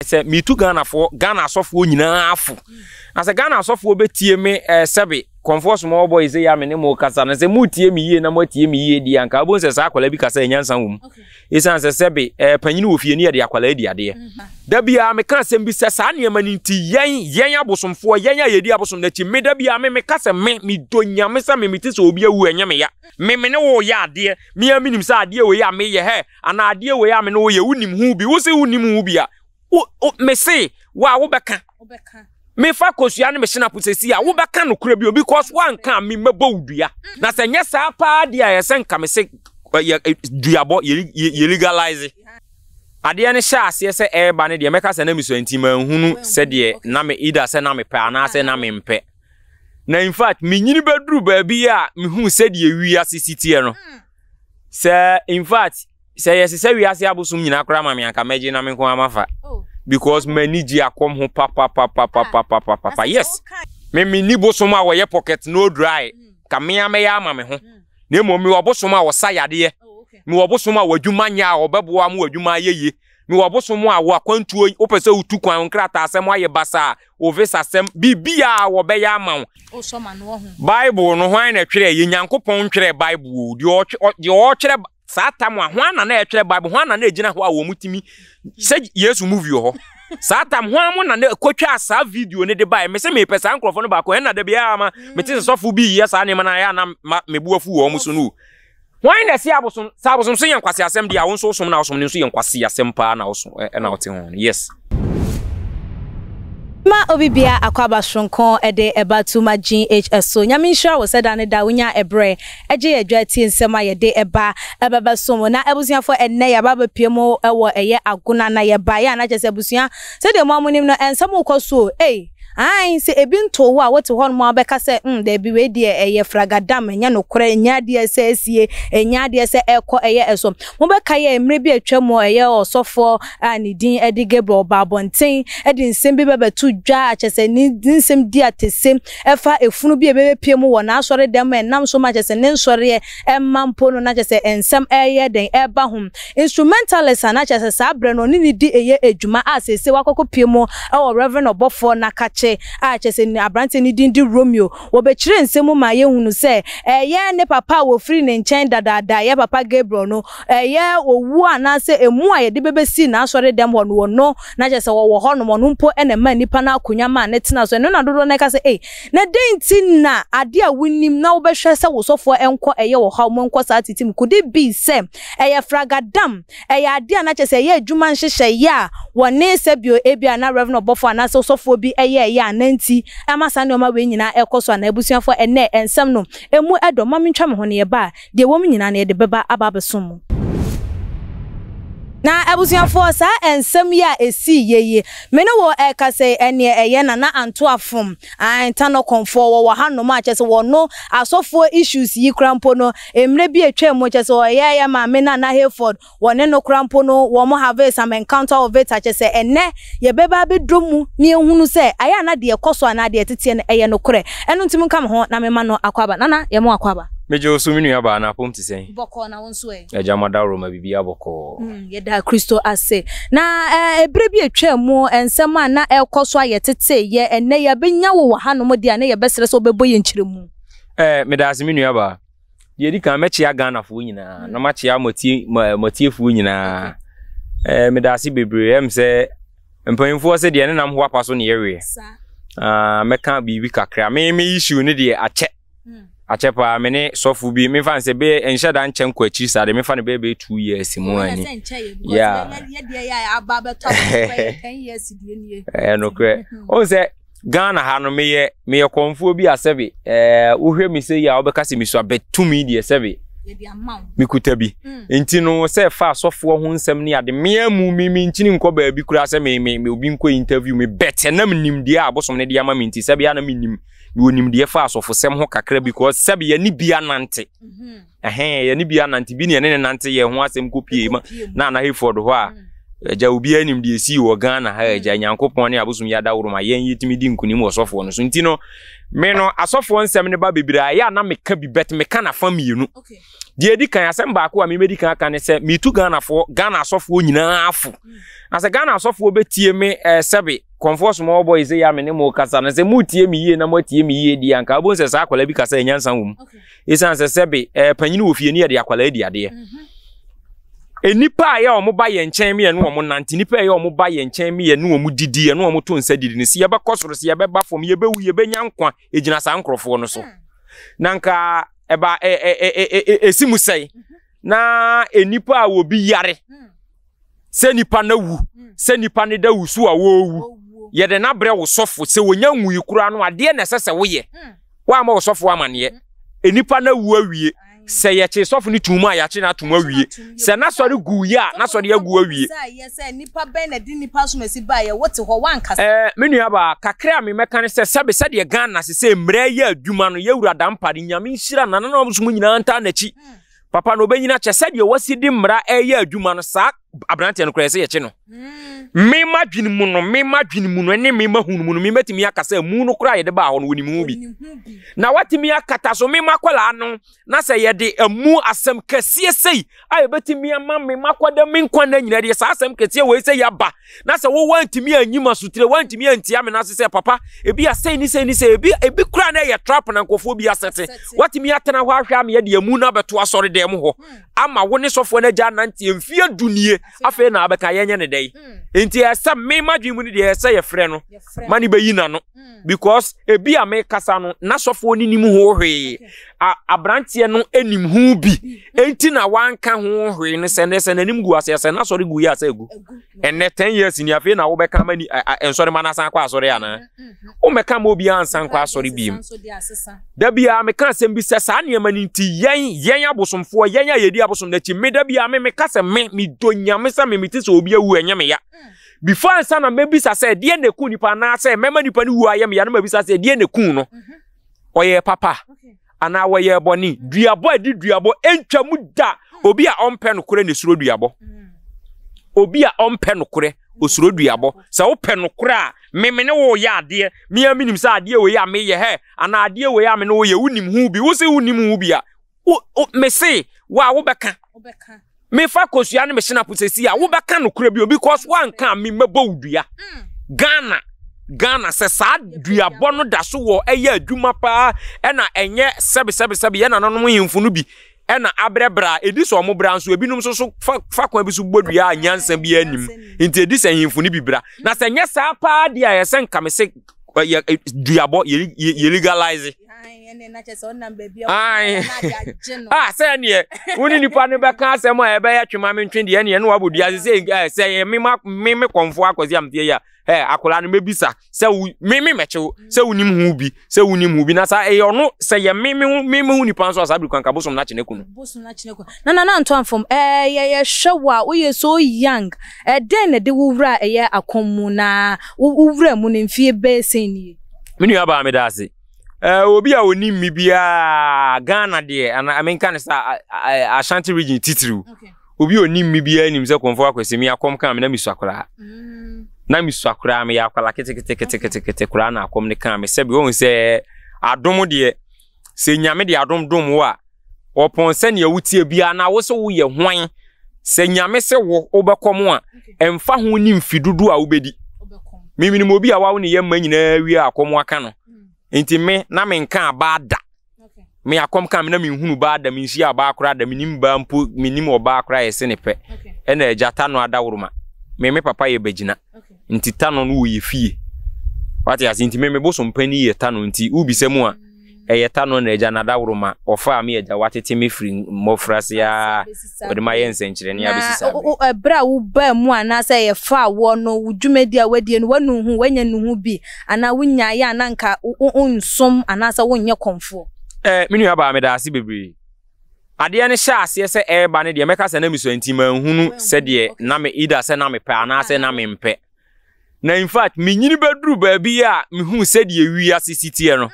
Sɛ metu Ghanafoɔ, Ghana asɔfoɔ nyinaa fo. Na sɛ Ghana asɔfoɔ bɛtie me eh, sɛbe, kɔmfoɔ small boy sɛ yɛ a me ne mo kasa no, sɛ motie me yie na moatie me yie deɛ anka wobɛhu sɛ saa akwadaa bi kasa nyansa wɔ mu. Ɛsiane sɛ sɛbe, eh, panyini wɔ fie ne yɛde akwadaa di adeɛ. Da biara meka asɛm bi sɛ saa nneɛma no nti yɛn, yɛn abosomfoɔ, yɛn a yɛdi abosom no akyi, me da biara me meka sɛ me, medɔ Nyame sɛ me mete sɛ obi awu ɛnyɛ me ya. Me, me ne wo yɛ adeɛ, me ara menim sɛ adeɛ wei a meyɛ hɛ, anaa adeɛ wei a me ne wo yɛ, wonim ho bi, wo se wonim ho bi a, wo, wo, me se, wo a wobɛka. Mefa kosua ne me hyenapo sɛsi a, wobɛka nokorɛ bi o, because woanka a me mɛbɔ wo dua. Na sɛ nyɛ saa paa deɛ a, ɛsɛ nka me se yɛ duabɔ, yɛ, yɛ legalize. Adeɛ no hyɛɛ aseɛ sɛ ɛreba no deɛ, mɛka sɛ na mesua nti manhunu sɛdeɛ na me, either sɛ na mepɛ anaasɛ na mempɛ. Na in fact, menyini bɛduru baabi a mehuu sɛdeɛ wiase si teɛ no. Sɛ in fact, sɛ yɛsesɛ wiase abosom nyinaa koraa ma me anka mɛgye na me nko ara mafa. Oh. Because m'ani gye akɔm ho papapapapapapapa. Ah, yes. Me menni bosom a wɔyɛ pocket no dry. Mm. Ka me ara mɛyɛ ama me ho. Mm. Na mmom mewɔ bosom a wɔsa yadeɛ. Oh, mewɔ bosom a w'adwuma nyɛ a wɔbɛboa mo w'adwuma ayɛ yie. Mewɔ bosom a wo akwantuo wopɛ sɛ wotu kwan wo nkrataa asɛm ayɛ basaa wo visa sɛm, biribiara wɔbɛyɛ ama wo. Bible no, hwan na ɛtwerɛɛ? Yɛ Nyankopɔn ntwerɛɛ Bible o. Deɛ ɔtwe, deɛ ɔtwerɛ saa tam a, hwan na na ɛtwerɛ Bible? Hwan na na ɛgyina hɔ a wɔn tumi sɛ Yesu movie wɔ hɔ? Saa tam, hwan mo na na ɛkɔtwaa saa video no de baeɛ? Mese mepɛ saa nkurɔfoɔ no baako, ɛnna da biara ma mete sɛ sɔfo bi yɛ saa nneɛma no a, ɛyɛ a na me bo afu wɔn so no o. Hwan na ɛse abosom? Sɛ abosom so yɛ nkwaseasɛm deɛ a, wo nso wosom na wosom no nso yɛ nkwaseasɛm paa na wosom ɛna wote ho no. Yes. Ma obi bia akwaaba soronko de ɛba to ma GH so. Nyame nhyira wo sɛ da ne da wonya ɛberɛ gye yɛ dwa tie nsɛm a yɛde ɛba ɛbɛbɛsom wo. Na abusuafoɔ ɛnnɛ yɛaba abɛpue mu wɔ ɛyɛ Agona na yɛbaeɛ a na kyerɛ sɛ abusua sɛdeɛ mo a monim no nsɛm rekɔ so o ei. Aane, sɛ ebi ntoo wo a, wote hɔnom a wobɛka sɛ, Umm, dabi, wei deɛ ɛyɛ fragadam, ɛnyɛ nokorɛ, ɛnyɛ adeɛ a ɛsɛ asie, ɛnyɛ adeɛ sɛ ɛrekɔ ɛyɛ ɛso. Mobɛkae a, mmerɛ bi a atwa mu, ɛyɛ ɔsɔfoɔ a ne din de Gabriel, ɔbaa abɔnten de nsɛm bi bɛbɛto dwa a kyerɛ sɛ ne nsɛm di atese ɛfa efunu bi a ɛbɛbɛpue mu wɔ n'asɔredɛm a ɛnam so ma kyerɛ sɛ ne nsɔreɛ mma mpo no na kyerɛ sɛ nsɛm reyɛ dɛn ɛreba ho. Instrumentalist a na kyerɛ sɛ saa berɛ no ɔne no di ɛyɛ adwuma a seesei wakɔkɔpue mu wɔ Rev. Ɔbɔfoɔ Nakakye a kyerɛ sɛ aberanteɛ no din de Romeo. Wɔbɛkyerɛɛ nsɛm mu maa yɛhunuu sɛ ɛyɛ ne papa a wɔfiri ne nkyɛn dadaada, ɛyɛ Papa Gabriel no, ɛyɛ owuo anaasɛ emu a yɛde bɛbɛsi n'asɔredɛm hɔ no, ɔno na kyerɛ sɛ ɔwɔ hɔnom, ɔno mpo na ɛmaa nnipa no akonnwa maa no tenaa so. Ɛno na dodoɔ no ara ka sɛ, Ei, na dɛn nti na adeɛ a wonim na wobɛhwɛ sɛ wo sɔfoɔ nkɔ ɛyɛ ɔhaw mu nkɔ saa tete mu? Could it be sɛ ɛyɛ fragadam, ɛyɛ adeɛ a na kyerɛ sɛ ɛyɛ adwuma nhyehyɛeɛ a wɔne sɛbio ebia na Rev. Ɔbɔfoɔ anaasɛ ɔsɔfoɔ bi yɛeɛ a na nti ɛma saa nneɛma wei nyinaa ɛrekɔ so anaa? Abusuafoɔ, ɛnnɛ nsɛm no, ɛmu dɔ. Momma mentwa me ho na yɛba a, Deɛ ɛwɔ mu nyinaa no, yɛde bɛba aba abɛsom mo. Na abusuafoɔ, saa nsɛm yi a ɛsiiɛ yi, me ne wo rekasa yi, ɛnneɛ ɛyɛ Nana Anto Afom, ae, Tanɔ Kɔmfoɔ, wɔwɔ hanom a, kyerɛ sɛ wɔno asɔfoɔ issues yi koraa mpo no, mmerɛ bi a atwam mu, kyerɛ sɛ ɔyɛ yɛn maame Nana Hayford, Wɔne no koraa mpo no wɔn have some encounter of it a kyerɛ sɛ ɛnnɛ yɛbɛba abɛdɔ mu na yɛahunu sɛ ayɛ a na deɛ ɛkɔ so anaa deɛ ɛteteɛ no ɛyɛ nokorɛ. Ɛno nti monka me ho na memma no akwaaba. Nana, yɛma wo akwaaba. Megye wo so me nua baa, na apom te sɛn? Bɔkɔɔ, na wo nso ɛ? Agya madaworo ma biribiara bɔkɔɔ. Mm, yɛda Kristo ase. Na eh, ɛberɛ bi atwaa mu, nsɛm a na ɛrekɔ so a yɛteteeɛ, ɛnnɛ yɛabɛnya wo wɔ hanom deɛ a na yɛbɛsrɛ sɛ wobɛbɔ yɛn nkyerɛmu. Eh, meda ase me nua baa. Deɛ ɛdi kan mɛkyea Ghanafoɔ nyinaa na makyea moatie moatiefoɔ nyinaa. Ɛɛ meda ase bebree ɛm sɛ mpanyinfoɔ sɛ deɛ ne nam ho apa so ne yɛweɛ. Ah, mɛka biribi kakra. Me me issue ne deɛ akyɛ. Hmm. Akyɛ paa me ne sɔfo bi mefa nsɛ bɛyɛ nhyɛ da nkyɛ nkɔ akyiri saa de mefa no bɛyɛ bɛyɛ 2 years mu ani. Yeah. Ɛɛ nokorɛ. Ɔn sɛ Ghana ha no meyɛ meyɛ kɔnfoɔ bi a sɛbe ɛɛ wohwɛ me sɛ yi a wobɛka sɛ mesua bɛ tumi deɛ sɛbe mekuta bi mm. nti no sɛ fa asɔfoɔ ho nsɛm ne ade mea mu me me nkyini nkɔ baabi koraa sɛ me me obi nkɔ interview me bɛtɛ na menim deɛ a abosom no de ama me nti sɛbe a na menim mewɔ nimdeɛ fa asɔfosɛm ho kakra because sɛbe yɛne bi anante mm-hmm. Ɛhɛn, yɛne bi anante, bi ne yɛne ne nante yɛn ho asɛm kɔpie ma na Ana Hayford hɔ a mm. Agya obiara nim deɛ esii wɔ Ghana ha agya mm. Nyankopɔn ne abosom yi adaworo ma yɛn yɛtumi di nkunim wɔ sɔfoɔ no so nti no me no asɔfoɔ nsɛm no ba bebree a ɛyɛ a na meka bi bɛt meka nafa mmienu deɛ edi kan asɛm baako a memɛdi kan aka ne sɛ metu Ghanafoɔ Ghana asɔfoɔ nyinaa fo mm. na sɛ Ghana asɔfoɔ bɛtie me ɛɛ sɛbe kɔnfoɔ small boy sɛ yɛ a me ne mo kasa no sɛ motie me yie na moatie me yie deɛ anka wobɛhu sɛ saa akwadaa bi kasa ɛnyansa wɔ mu ɛsiane sɛ sɛbe ɛɛ panyini wɔ fie ne yɛde akwadaa di adeɛ mm-hmm. Nnipa a ɛyɛ wɔn ba yɛn nkyɛn me yɛne wɔn nante, nnipa a ɛyɛ wɔn ba yɛn nkyɛn me yɛne wɔn didi, yɛne wɔn to nsa didi no, sɛ yɛbɛkɔ soro, sɛ yɛbɛba fam, yɛbɛwu, yɛbɛnya nkwa, ɛgyina saa nkurɔfoɔ no so. Hmm. Na nka ɛba ɛsi mu sɛe mhm. na nnipa a wɔbi yare hmm. sɛ nipa no awu hmm. sɛ nipa no da wusu a wɔrewu yɛde no abrɛ wo sɔfo sɛ wɔnya nwui koraa no adeɛ na ɛsɛ sɛ woyɛ woamma wo sɔfo amaneɛ nnipa no awu awie Sɛ yɛkye sɔfo no tum a, yɛakye no atom awie. Sɛ n'asɔre gu yɛ a, n'asɔre agu awie. Ɛɛ, me nuabaa, kakra a memɛka ne sɛ, sɛbe sɛdeɛ Ghana sesei mmara yɛ adwuma no, yɛwura Dampare, Nyame nhyira no, nananom som nyinaa ntaa n'akyi. Papa no ɔbɛnyini akyɛ. Sɛdeɛ wasi de mmara ɛyɛ adwuma no, saa aberanteɛ no koraa ɛsɛ yɛkye no. Me m'adwene mu no, me m'adwene mu no, ɛne me mahunu mu no, me mɛtumi aka sɛ mu no koraa yɛde baa hɔ no, wɔnim ho bi. Na watumi akata so me m'akwadaa no, na sɛ yɛde amu asɛm kɛseɛ sei a yɛbɛtumi ama me m'akwadaa me nkwa nna nyinaa deɛ saa asɛm kɛseɛ wei sɛ yɛaba na sɛ wo wantumi anyi m'asotire wantumi antia me n'ase sɛ papa ebi a sei ne sei ne sei ebi ebi koraa na ɛyɛ trap na nkurɔfoɔ bi asɛte watumi atena hɔ ahwɛ ama yɛde amu no abɛto asɔre dan mu hɔ ama wo ne sɔfoɔ no agya anante mfeɛ du nie afei na abɛka yɛnyɛ ne dɛn hmm. nti ɛsɛ me madwene mu no deɛ ɛsɛ yɛfrɛ no ma ne bɛyi n'ano hmm. because ebi a mekasa no n'asɔfoɔ no nim ho hwee aberanteɛ no nim ho bi hmm. enti na wanka ho hwee no sɛ ne sɛ n'anim gu ase sɛ n'asɔre gu yɛ asɛ egu ɛnɛ ten years ni afei na wobɛka ma ni nsɔre ma n'asan akɔ asɔre anaa womɛka ma obiara nsan kɔ asɔre biem Da biara meka asɛm bi sɛ saa nneɛma no nti yɛn, yɛn abosomfoɔ, yɛn a yɛdi abosom no akyi, me da biara me meka sɛ me, medɔ Nyame sɛ me mete sɛ obi awu ɛnyɛ me ya. Before ansa na mɛbisa sɛ ɛdeɛ na ɛku nipa anaasɛ mɛma nipa no wu ayɛ me ya no mabisa sɛ ɛdeɛ na ɛku no. Ɔyɛɛ papa anaa wɔyɛɛ bɔne. Duabɔ a ɛde duabɔ ɛntwa mu da. Obi a ɔmpɛ nokorɛ na ɛsuro duabɔ. Obi a ɔmpɛ nokorɛ osuro duabɔ. Sɛ wopɛ nokorɛ a, me me ne wo yɛ adeɛ, me a menim sɛ adeɛ wei a meyɛ hɛ, anaa adeɛ wei a me ne wo yɛ, wonim ho bi, wo se wonim ho bi a, wo, wo, me se, wo a wobɛka. Mefa kosua ne me hyenapo sɛsi a, wobɛka nokorɛ bi o, because woanka a me mɛbɔ wo dua. Mm. Ghana, Ghana sɛ saa duabɔ no da so wɔ ɛyɛ adwuma paa, ɛna ɛnyɛ sɛbe sɛbe sɛbe yɛ nananom nhemfo no bi ɛna abrɛbrɛ a ɛdi sɛ ɔmo bra nso ebinom nso so fa fa kwan bi so bɔ dua a nyansa bi anim nti ɛdi sɛ nhemfo no bi bra na sɛ nyɛ saa paa deɛ a ɛsɛ nka me se yɛ duabɔ yɛ yɛ legalize. Ah, sɛ neɛ wo ne nipa no bɛka asɛm a ɛbɛyɛ twema me ntwe deɛ neɛ ne wabɔ dua sɛ sɛ yɛ me me me kɔmfoɔ akɔsi amteɛ yi a ɛ akwadaa no mɛbisa sɛ wo me me mɛkyew sɛ wonim ho bi sɛ wonim ho bi na saa ɛyɛ ɔno sɛ yɛ me me ho me me ho nipa nso a saa bere kwanka bosom no akye n'aku no. Bosom no akye n'aku na na na nto amfam ɛɛ yɛ yɛhwɛ wo a woyɛ so young ɛdɛn na ɛde wo wura ɛyɛ akɔm mu na wo wura mu no mfie bɛyɛ sɛn nie. Me nua baa meda ase. Ɛɛ obi a onim me biara Ghana deɛ ana menka ne sɛ Ashanti region titiriw. Okay. Obi a onim me biara nim sɛ Komfo Akwasi me akɔm kaa me na mesua koraa. Mm. Na mesua koraa meyɛ akwala keteketeketekete koraa na akɔm no kaa me sɛbi wɔn sɛ adom deɛ sɛ nyame de adom dom wo a ɔpɔn sɛnea wotie biara na wo sɛ woyɛ hwan sɛ nyame sɛ wo wobɛkɔm a ɛmfa ho ne mfi dodo a wobɛdi. Memenim obi a wawo ne yɛ mma nyinaa wie a akɔm aka no. Mm. Nti me na menka abaa da. Me akɔm ka me na menhunu baa da, menhyia ɔbaa koraa da, menim baa mpo, menim ɔbaa koraa yɛse ne pɛ. Ɛna agya Tano adaworoma. Me me papa yɛ bagyina. Nti Tano no wɔ yɛ fie. Wate ase nti me me bosom panin yɛ Tano nti wobisa mu a ɛyɛ Tano na agya n'adaworoma ɔfaa me agya watete me firi mmɔfrase aa wɔde ma yɛ nsɛnkyerɛnne abɛsi saa bere. Na ɛberɛ a wobaa mu anaasɛ yɛfaa woɔ no, wo dwumadi a woadie no, woanu ho, woanya nnuho bi anaa wonyaeɛ a na anka wonsom anaasɛ wonyɛ kɔmfoɔ? Eh, me nua baa meda ase bebree. Adeɛ no hyɛɛ aseɛ sɛ ɛreba no deɛ mɛka sɛ na mesua nti manhunu sɛdeɛ na me either sɛ na mepɛ anaasɛ na mempɛ. Na in fact menyini bɛduru baabi a mehuu sɛdeɛ wiase si teɛ no.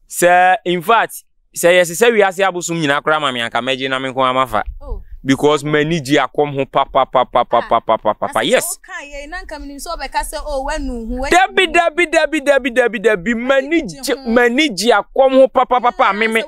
Sɛ in fact sɛ yɛsesɛ wiase abosom nyinaa koraa ma me anka mɛgye na me nko ara mafa. Oh. Because m'ani gye akɔm ho papapapapapapapa. Yes. Dabi dabi dabi dabi dabi dabi m'ani gye m'ani gye akɔm ho papapapa me me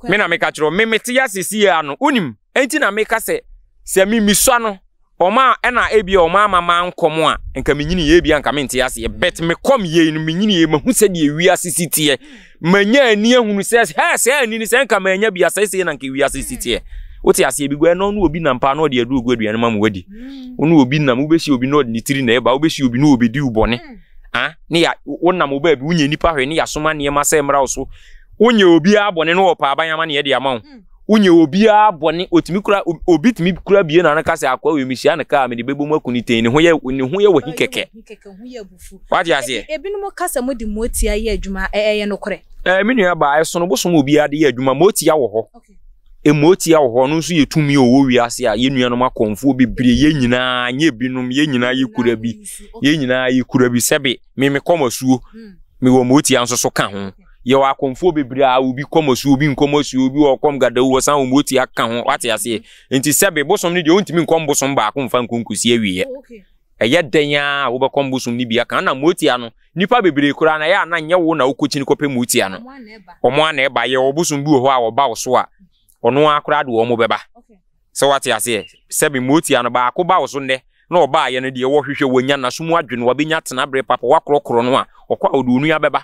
me na meka kyerɛ me mete ya sisi ano wonim enti na meka sɛ sɛ me misua no Ɔma a ɛna ebia ɔma ama mankɔm a nka menyini yɛ ebia nka mente aseɛ but mekɔm yei no menyini yɛ mahu sɛdeɛ wiase si teɛ manya ani ahunu sɛ hɛ sɛ ani no sɛ nka manya bi asɛ sɛ na nka wiase si teɛ wote aseɛ bi gua ɛno ne obi nam paa na ɔde aduro gu aduane ma mu wadi wo ne obi nam wobɛhyia obi na ɔde ne tiri na ɛba wobɛhyia obi na ɔbɛdi wo bɔne ah ne ya wonam wo baabi wonyɛ nipa hwɛ ne yasoma nneɛma sɛ mmra wo so wonyɛ obiara bɔne no wɔpɛ aban ama ne yɛde ama wo Wonyɛ obiara bɔne, otumi kura obi tumi kura bie na ka sɛ akoa wei mehyia ne kaa mede bɛbɔ mu aku ne tɛn ne ho yɛ ne ho yɛ wahi kɛkɛ. Wate aseɛ? Ebinom ka sɛ mode motia yɛ adwuma, ɛyɛ nokorɛ? Ɛɛ me nua baa, ɛsono bosom a obiara de yɛ adwuma, motia wɔ hɔ. Motia wɔ hɔ, ɔno nso yɛ tumi a ɔwɔ wiase a yɛn nuanom akɔmfoɔ bebree yɛn nyinaa nyɛ ebinom yɛn nyinaa yɛkura bi, yɛn nyinaa yɛkura bi sɛbe me mekɔ masuo, mewɔ motia nso so ka ho. Yɛwɔ akɔmfoɔ bebree a obi kɔm asuo, obi nkɔm asuo, obi wɔ kɔm gadawu, wɔsan wɔn oti aka ho, wate aseɛ. Nti sɛbe bosom no deɛ wontumi nkɔm bosom baako mfa nko nkosi awieɛ. Ɛyɛ dɛn ara a wobɛkɔm bosom no bi aka. Ɛna motia no, nnipa bebree koraa na ɛyɛ a na nyɛ wo na wokɔkyini kɔpɛ motia no. Wɔn a na ɛba. Yɛwɔ bosom bi wɔ hɔ a ɔba wo so a, ɔno ara koraa de wɔn bɛba. Sɛ wate aseɛ? Sɛbe motia no baako ba wo so nnɛ, na ɔbaayɛ no deɛ wɔhwehwɛ wanya n'aso mu adwene wabɛnya tenaberɛ papa wakorɔkorɔ no a ɔkɔ a ɔde onua bɛba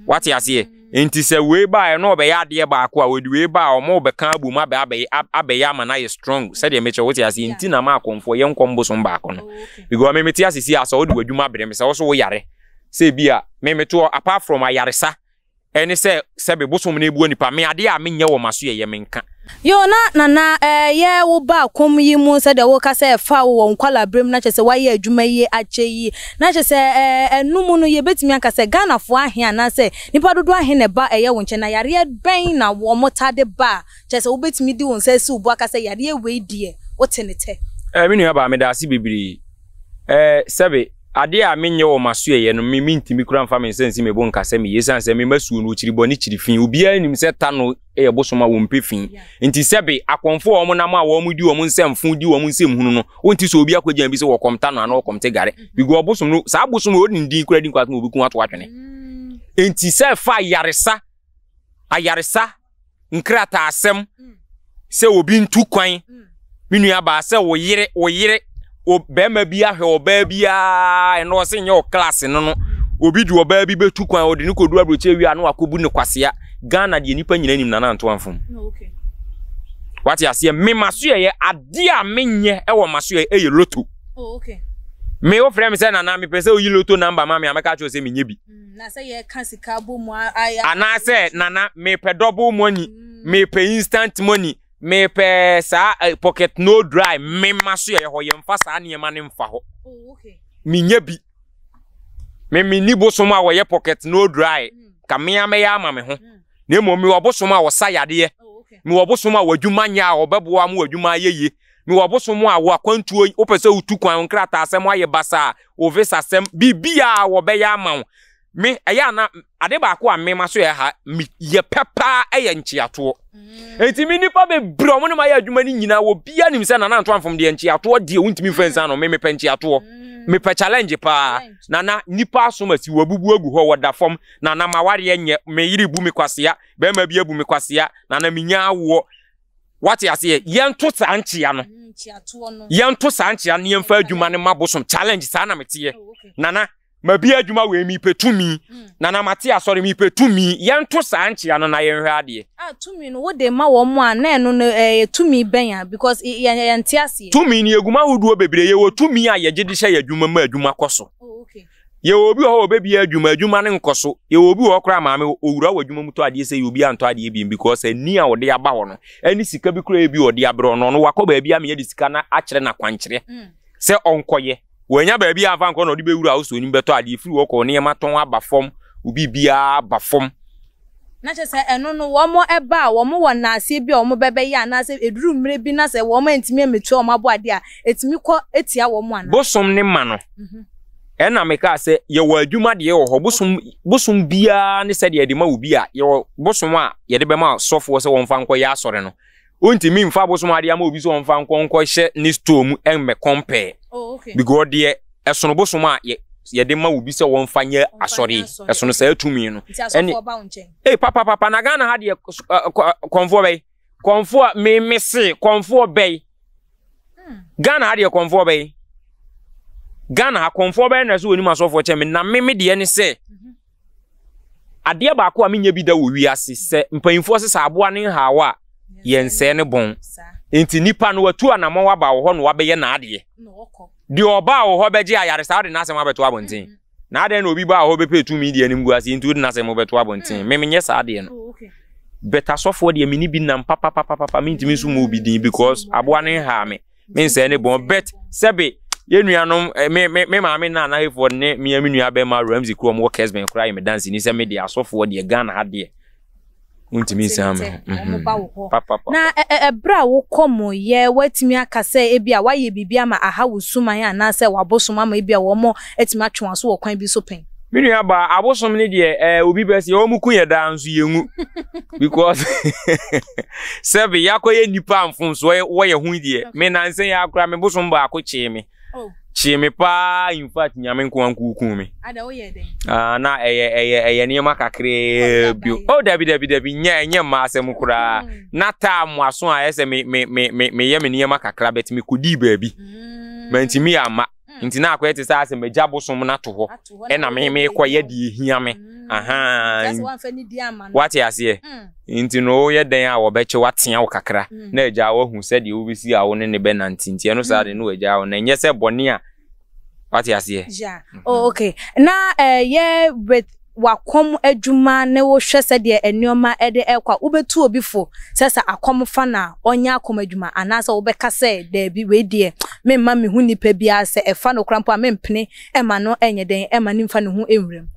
wate aseɛ nti sɛ wei baeɛ na ɔbɛyɛ adeɛ baako a ɔde wei ba a ɔmo bɛka abom abɛ abɛyɛ abɛyɛ ama no ayɛ strong sɛdeɛ mekyerɛ wote aseɛ nti na ma akɔmfoɔ yɛ nkɔm bosom baako no because me mete ase si a sɛ wode w'adwuma brɛ me sɛ wo so woyare sɛ bi a me metoɔ apart from ayaresa Ɛne sɛ, sɛbe bosom no ebua nipa, me adeɛ a menyɛ wɔ m'aso yɛyɛ menka. Yoo na Nana eh yɛ wo ba kom yi mu sɛdeɛ wo ka sɛ ɛfaa wo wɔ nkwadaa berɛ mu na kyerɛ sɛ woayɛ adwuma yi akyɛ yi na kyerɛ sɛ eh ɛno mu no yɛbɛtumi aka sɛ Ghanafoɔ ahe anaasɛ nipa dodoɔ ahe na ɛba ɛyɛ wo nkyɛn na yareɛ bɛn na wɔn taa de ba a kyerɛ sɛ wobɛtumi de wo nsa asi wo bo aka sɛ yareɛ wei deɛ wote ne tɛ. Eh me nua baa medaase bebree. Eh, sɛbe, adeɛ a menyɛ wɔ m'asoɛeɛ no, me mentumi koraa mfa me nsa nsi me bo nka sɛ meyɛ, ɛsiane sɛ me masuo no, ɔkyiri bɔne kyiri fi. Obiara nim sɛ Tano yɛ bosom a wɔmpɛ fi. Nti sɛbe, akɔmfoɔ a wɔnam a wɔdi wɔn nsɛmfo, di wɔn nsɛmhunu no, wonte sɛ obi akɔgyina bi sɛ wɔkɔm Tano anaa wɔkɔm Tegare. Because ɔbosom no, saa bosom no, ɔde ne din koraa di nkwasɛm a obi ko ato atwene. Nti sɛ ɛfa ayaresa, ayaresa, nkrataasɛm sɛ obi ntu kwan me nua baa sɛ wo yere wo yere bɛrima bi ahwɛ ɔbaa biara ɛna ɔsɛ nyɛ wɔ class no no obi de ɔbaa bi bɛtu kwan ɔde no kɔdu aburokyire wie a na wakɔbu no kwasea Ghana deɛ nipa nyina nim Nana Anto Amfom wate aseɛ me maso yɛyɛ adeɛ a menyɛ ɛwɔ maso yɛ ɛyɛ loto oh, me wofrɛ me sɛ Nana mepɛ sɛ woyi loto number ma me a mɛka kyerɛ sɛ menyɛ bi Na sɛ yɛka sika bɔ mu a. Anaasɛ nana mepɛ double money, mm. mepɛ instant money, mepɛ saa eh, pocket no dry mema so yɛ hɔ yɛmfa saa nneɛma no mfa hɔ. Oh, okay. Menyɛ bi. Me menni bosom a wɔyɛ pocket no dry. Mm. Ka mea mɛyɛ ama me ho. Mm. Na mmom mewɔ bosom a wɔsa yadeɛ. Oh, okay. Mewɔ bosom a w'adwuma nyɛ a wɔbɛboa mo w'adwuma ayɛ yie. Mewɔ bosom a wo akwantuo wopɛ sɛ wotu kwan wo nkrataa asɛm ayɛ basaa wo visa sɛm biribiaa wɔbɛyɛ ama wo me ɛyɛ ana ade baako a mema so yɛ ha yɛ pɛ paa ɛyɛ nkyeatoɔ mm. nti me nipa bebree ɔmo ne ma yɛ adwuma no nyinaa obiara nim sɛ nana nto amfom deɛ nkyeatoɔ deɛ wontumi mfa nsa no me mepɛ nkyeatoɔ mm. mepɛ challenge paa nana nipa asom asi wabubu agu hɔ wɔda fam nana ma wareɛ nyɛ me yere bu me kwasea bɛrima bi abu me kwasea nana menya awoɔ Wate aseɛ? Yɛnto saa nkyea no. Yɛnto saa nkyea no yɛmfa adwuma no ma bosom. Challenge saa na meteɛ. Oh, Nana, mabi adwuma wei mepɛ tumi. Mm. Nana mate asɔre mepɛ tumi. Yɛnto saa nkyea no na yɛnhwɛ adeɛ. Ah, tumi no wode ma wɔn a na ɛno no ɛyɛ tumi bɛn a because yɛnte aseɛ. Tumi no yɛgu mu ahodoɔ bebree. Yɛwɔ tumi a yɛgye de hyɛ yɛn adwuma ma adwuma kɔ so. Oh, okay. Yɛwɔ obi wɔ hɔ a ɔbɛbie adwuma, adwuma no nkɔ so. Yɛwɔ obi wɔ hɔ koraa maame, ɔwura wɔ adwuma mu tɔ adeɛ sɛ yɛ obi antɔ adeɛ biem because ani a ɔde aba hɔ no ɛne sika bi koraa bi ɔde abrɛ ɔno ɔno wakɔ baabi ama yɛde sika no akyerɛ no akwankyerɛ mm. sɛ ɔnkɔyɛ. Wanya baabi amfa nkɔ na ɔde bɛwura wo so onim bɛtɔ adeɛ firi hɔ kɔ nneɛma tɔn aba fam, obi biara aba fam. Na kyerɛ sɛ ɛno no wɔn ɛba a wɔn wɔ nnaaseɛ bi a wɔn bɛbɛyɛ anaasɛ ɛduru mmerɛ bi na sɛ wɔn antumi ammetua wɔn aboadeɛ a ɛtumi kɔ tia wɔn anaa? Bosom ne ma no. Ɛna mekaa sɛ yɛwɔ adwuma deɛ wɔ hɔ bosom bosom biara ne sɛdeɛ yɛde ma obi a yɛwɔ bosom a yɛde bɛma sɔfoɔ sɛ wɔmfa nkɔyɛ asɔre no. Wontumi mfa abosom adeɛ ama obi sɛ ɔmfa nkɔ nkɔhyɛ ne store mu mmɛ compare. Oh, okay. Because deɛ ɛsono bosom a yɛ yɛde ma obi sɛ wɔmfa nyɛ asɔre ɛsono saa tumi no. Nti asɔfoɔ ba wo nkyɛn? Ee papapapa na Ghana ha deɛ kɔnfoɔ bɛyi kɔnfoɔ me me se kɔnfoɔ bɛyi hmm. Ghana ha deɛ kɔnfoɔ bɛyi Ghana ha kɔnfoɔ bɛyi na ɛsɛ wɔn anim asɔfoɔ kyɛn me na me me deɛ ne sɛ. Mhm. Adeɛ baako a menyɛ bi da wɔ wiase sɛ mpanyinfoɔ sɛ sɛ aboa ne nhaw a yɛnsɛe ne bɔn. Nti nipa no watu anamɔn aba wɔ hɔ na wabɛyɛ n'adeɛ. Deɛ ɔbaa wɔ hɔ bɛgye ayaresa wode n'asɛm abɛto abɔnten. Mm-hmm. Na adɛn na obi baa hɔ bɛpɛ tumi deɛ anim gu ase nti wode n'asɛm bɛto abɔnten. Mm. Me menyɛ saa adeɛ no. Oh, But asɔfoɔ deɛ me ne bi nam papapapapa mentumi nso mu obi din because aboa ne nhaa me. mensɛe ne bɔn but sɛbe yɛn nuanom eh, me me me maame na anahefoɔ ne me me nua bɛrima Ramsey kuro ɔmo wɔ Kesben koraa yɛ me danseni sɛ me deɛ asɔfoɔ deɛ Ghana ha deɛ wontumi nsan me ho mhm. Papa na ɛberɛ a wokɔ mo yɛ woatumi aka sɛ ebi a woayɛ biribi ama aha wo suman anaasɛ wabosom ama ebi a wɔn atumi atwe wɔn aso wɔ kwan bi so pɛn? Me nua baa abosom ne deɛ ɛɛ eh, obi bɛ sɛ wɔn ku yɛ daa nso yɛn ngu because sɛbi yakɔyɛ nipa mfomsoɔ wɔ yɛ ho deɛ me nansa yɛ akora me bosom baako kyee me oh. kyee me paa in fact nyame nko anko kun me ah, na ɛyɛ ɛyɛ ɛyɛ nneɛma kakraa bi oh dabi dabi dabi nyɛ ɛnyɛ mmaa asɛm koraa hmm. na taa mo aso a ɛsɛ me me me me meyɛ me nneɛma kakra bɛt me kɔdii baabi hmm. mantumi amma hmm. nti na akɔyɛ te sɛ asɛ magya bosom no ato hɔ ɛna me mekɔyɛ deɛ ɛhia me ahaa wate aseɛ nti no woyɛ dɛn a wɔbɛkye watea wo kakra na agya wahu sɛdeɛ wobɛsi a wo ne ne bɛnante nti ɛno saa de no wagya wo na ɛnyɛ sɛ bɔne a wate aseɛ. Yeah. Oh, okay. Na ɛyɛ eh, with wakɔm adwuma ne wohwɛ sɛdeɛ nneɛma de ɛkɔ a wobɛtu obi fo sɛ sɛ akɔm fa no a ɔnyɛ akɔm adwuma anaasɛ wobɛka sɛ daabi wei deɛ memma mehu nnipa biara sɛ ɛfa no koraa mpo a mempene ɛma no nyɛ dɛn ɛma no mfa ne ho nwura mu.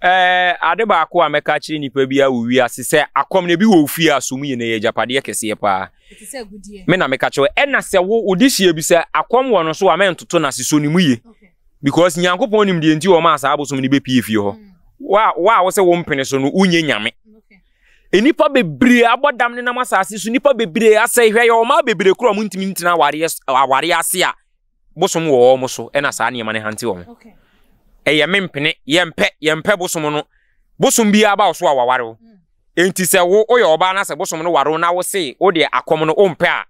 Ɛɛ, ade baako a mɛka akyerɛ nnipa biara wɔ wiase sɛ akɔm no ebi wɔ wo fie a so mu yɛ na ɛyɛ agyapadeɛ kɛseɛ paa. Me na meka kyerɛ wo. Ɛna sɛ wo wode hyia bi sɛ akɔm wɔ no so a mɛntoto no ase so ne mu yie. Because Nyankopɔn nim deɛ nti ɔmaa saa abosom no bɛpie fie hɔ. Wo a wo a wo sɛ wo mpene so no wonyɛ nyame. Nnipa bebree abɔ dam nenam asase so, nnipa bebree asɛe hwɛ yɛ ɔmaa bebree koro a wɔntumi ntena awareɛ awareɛ ase a bosom wɔ wɔn so ɛna saa nneɛma no hante wɔn. Ɛyɛ me mpene, yɛmpɛ, yɛmpɛ bosom no. Bosom biara ba wo so a waware wo. Enti sɛ wo woyɛ ɔbaa na sɛ bosom no ware wo na wo se wo deɛ akɔm no wompɛ a,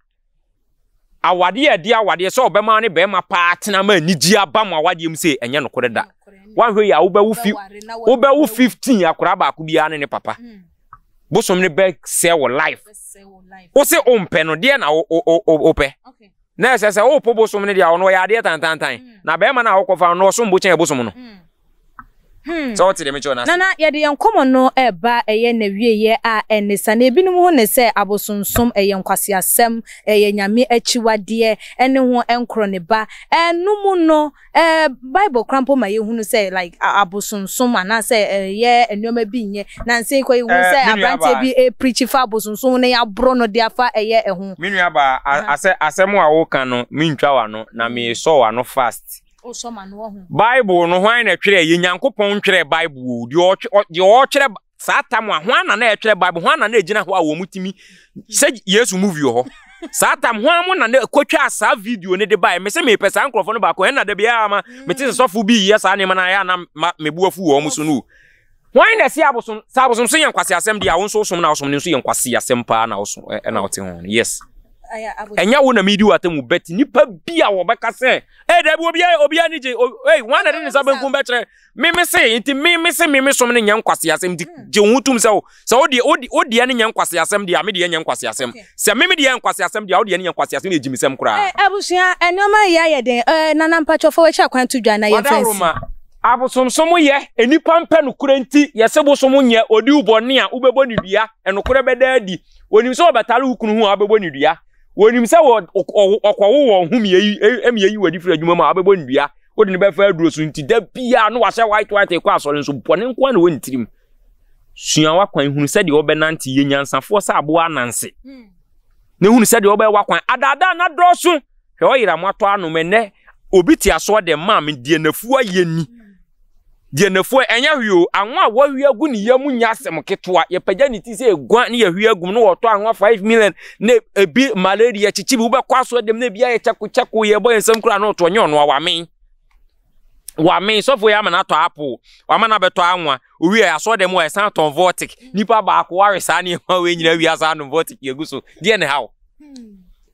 awadeɛ a ɛde awadeɛ sɛ ɔbɛma ne bɛrima paa tena ma anigye aba mo awadeɛ mu sei ɛnyɛ nokorɛ da. Woanhwɛ yi a wobɛwo fi wobɛwo 15 akwadaa baako biara ne ne papa. Bosom no bɛsɛe wo life. Wo se wompɛ no deɛ na wopɛ. Na ɛsɛ sɛ wopo bosom no deɛ ɔno ɔyɛ adeɛ tantantan. Na bɛrima no a wokɔfa no ɔsom bo kyɛn bosom no. Hmm. Sɛ wote deɛ mekyerɛ no ase. Nana, yɛde yɛn nkɔmmɔ no reba ɛyɛ n'awieeɛ a ɛne sa. Na ebinom hu no sɛ abosonsom, ɛyɛ nkwaseasɛm, ɛyɛ Nyame akyiwadeɛ, ɛne ho nkorɔ ne ba. Ɛno mu no, ɛɛ Bible koraa mpo ma yɛhunu sɛ like abosonsom anaasɛ ɛyɛ nneɛma bi nyɛ. Nansa yi kɔ yɛhu Eh, sɛ me nua aberanteɛ baa. bi ɛrepreachi fa abosonsom ho na yɛaboro no de afa ɛyɛ ɛho. Me nua baa, a- asɛ, asɛm a woka no, mentwa w'ano, na mesɔ w'ano fast. Wosɔ m'ano wɔ ho. Bible no hwan na ɛtwerɛɛ yɛ Nyankopɔn ntwerɛɛ Bible o deɛ ɔtwe deɛ ɔtwerɛ saa tam a hwan na na ɛtwerɛ Bible hwan na na ɛgyina hɔ a wɔn tumi sɛ Yesu movie wɔ hɔ saa tam hwan mo na na ɛkɔtwaa saa video no de baeɛ mese mepɛ saa nkurɔfoɔ no baako ɛna da biara ma mete sɛ sɔfo bi yɛ saa nneɛma no ayɛ na ma mebu afu wɔn so no o Hwan na ɛse abosom sɛ abosom so yɛ nkwaseasɛm deɛ a wo nso wosom na wosom no nso yɛ nkwaseasɛm paa na wosom ɛna wote ho no yes ɛnyɛ wo na medi w'atam but nipa bi a wɔbɛka sɛ ee dabi obi obi ani gye ee wɔn na de ne nsa benkum bɛkyerɛ meme se nti meme se meme som no nyɛ nkwaseasɛm nti gye wo ho tum sɛ wo sɛ wo deɛ wo deɛ no nyɛ nkwaseasɛm deɛ a me deɛ nyɛ nkwaseasɛm Sɛ me me deɛ yɛ nkwaseasɛm deɛ a, wo deɛ no yɛ nkwaseasɛm yɛ gyimisɛm koraa. Eh abusua nneɛma yɛ ayɛ den eh Nana mpakyɛw fa w'akyi akwan to dwa na yɛmfa nsi. Wadaworoma, abosomsom yɛ, nnipa mpɛ nokorɛ nti yɛse bosom nyɛ, ɔdi wo bɔne a wobɛbɔ no dua, nokorɛ bɛda adi, wɔnim sɛ ɔbɛtare wo kunu ho a wobɛbɔ no dua, wɔnim sɛ ɔkɔwo wɔn ho mmiɛyi wadi firi adwuma mu a wobɛbɔ no dua, wode no bɛfa aduro so nti da biara no wahyɛ white white kɔ asɔre nso bɔne nko ara na wɔ ne tirim. Sua w'akwan, hunu sɛdeɛ wobɛnante, yɛ nyansafoɔ sɛ aboa ananse, na hunu sɛdeɛ wobɛyɛ w'akwan. Adaadaa no adɔɔso, hwɛ ɔyera mo atɔ anom ɛnɛ, obi te asoɔ dɛ maa me deɛ n'afuo ayɛ ni. Deɛ n'afuo ɛnyɛ hwee o, anwa a wɔahwie agu ne yam nyɛ asɛm ketewa. Yɛpagya ne ti sɛ eguan ne yɛhwie agu mu na wɔtɔ anwa 5 million na ebi malaria kyekye bi, wobɛkɔ aso dɛm na ebi ayɛ kyɛko kyɛko, yɛbɔ yɛn nsam koraa na ɔtɔ nyɛ ɔno a wamen. Wamen sɔfo yɛ ama no atɔ apple, wama no abɛtɔ anwa, owie a asɔ dɛm a ɛsan tɔn vortic. Nipa baako ware saa nneɛma wei nyinaa wie asa anom vortic yɛgu so. Deɛ ne haw?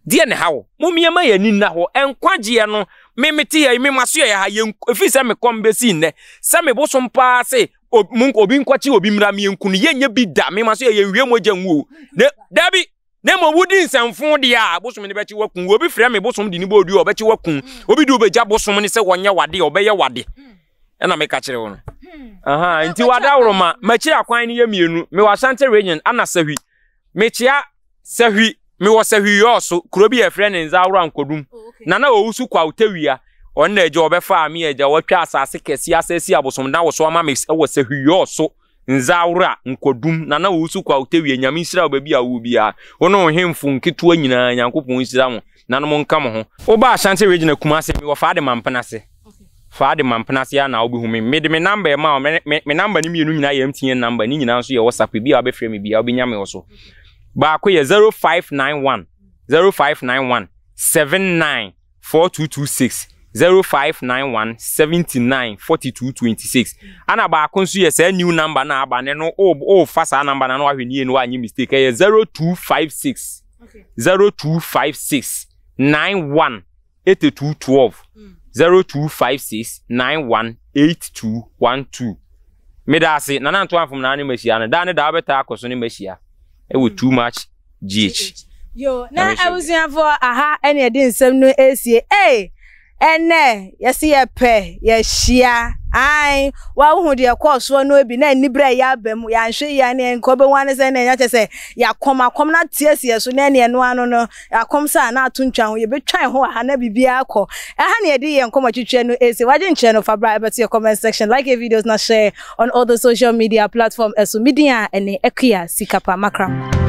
Deɛ ne haw? Mom yɛma yɛn ani nna hɔ. Nkwagyeɛ no, me mete ha yi, me maso yɛ ha, yɛn ɛfiri sɛ mekɔm bɛsi nnɛ, sɛ me bosom paa se obi nkɔkye obi mmra me yɛnku no, yɛnyɛ bi da, me maso yɛ yɛnhwie mogya ngu o. Ne, dabi, na mmom wodi nsɛmfo deɛ a, bosom no bɛkye waku. Obi frɛ me bosom de ne bɔ odua, ɔbɛkye waku. Obi de wobɛgya bosom no sɛ wɔnyɛ wade a, ɔbɛyɛ wade. Ɛna meka kyerɛ wo no. Aha, nti wadaworoma, makyiri akwan no yɛ mmienu. Mewɔ Ashanti Region, ana Sahwi. Mekyea Sahwi, mewɔ Sahwi Yɔɔso, kuro bi a yɛfrɛ no Nzawora Nkwadum. Nana Owusu Kwaw Tawia, ɔno na agya ɔbɛfaa me agya, watwa asase kɛseɛ asa asi abosomdan wɔ so ama me wɔ Sahwi Yɔɔso, Nzawora Nkwadum. Nana Owusu Kwaw Tawia, Nyame nhyira wo baabi a wowɔ biara. Wo ne wo hemfo nketewa nyinaa, Nyankopɔn nhyira mo na no monka mo ho. Woba Ashanti Region a Kumasi, mewɔ Faade Mampenase. Fa de ma mpena ase ara na wobɛhu me. Mede me number rema wo. Me, me, me number no mmienu nyinaa yɛ MTN number. Ne nyinaa nso yɛ WhatsApp. Ebi a wobɛfrɛ me biara, wobɛnya me wɔ so. Baako yɛ 0591 0591 79 4226 0591 79 42 26. Ana baako nso yɛ saa new number na aba ne no, wofa saa number na na wahwɛ ne yie na wanyɛ mistake. Ɛyɛ 0256 0256 91 82 12 0256 91 82 12 Meda ase, Nana Ntoa Mfom na ne mahyia no. Daa ne daa wobɛtaa akɔ so ne mahyia ɛwɔ Too Much GH. Yo, na abusuafoɔ aha ɛne ɛde nsɛm no esie. Ee, ɛnɛ yɛsi yɛpɛ yɛhyia. Ae, wahu deɛ ɛkɔɔ soɔ no bi na anibere a ɛyɛ aba mu. Yɛanhwɛ yie a ne nka wobɛhu ane sɛ ɛnɛ ɛnyɛ kyɛ sɛ yɛakɔm akɔm no ate asi yɛ so na ɛne ɛno ano no Akɔm sɛ a na ato ntwa ho, yɛbɛtwan ho wɔ ha na biribiara akɔ. Ɛha na yɛde yɛn nkɔmmɔ twitwiɛ no ɛsi. W'adwenkyerɛ no fa bra ɛbɛto yɛ comment section, like yɛ videos na share on all the social media platform ɛso. Me din a ɛne Akua Sikapa Makram.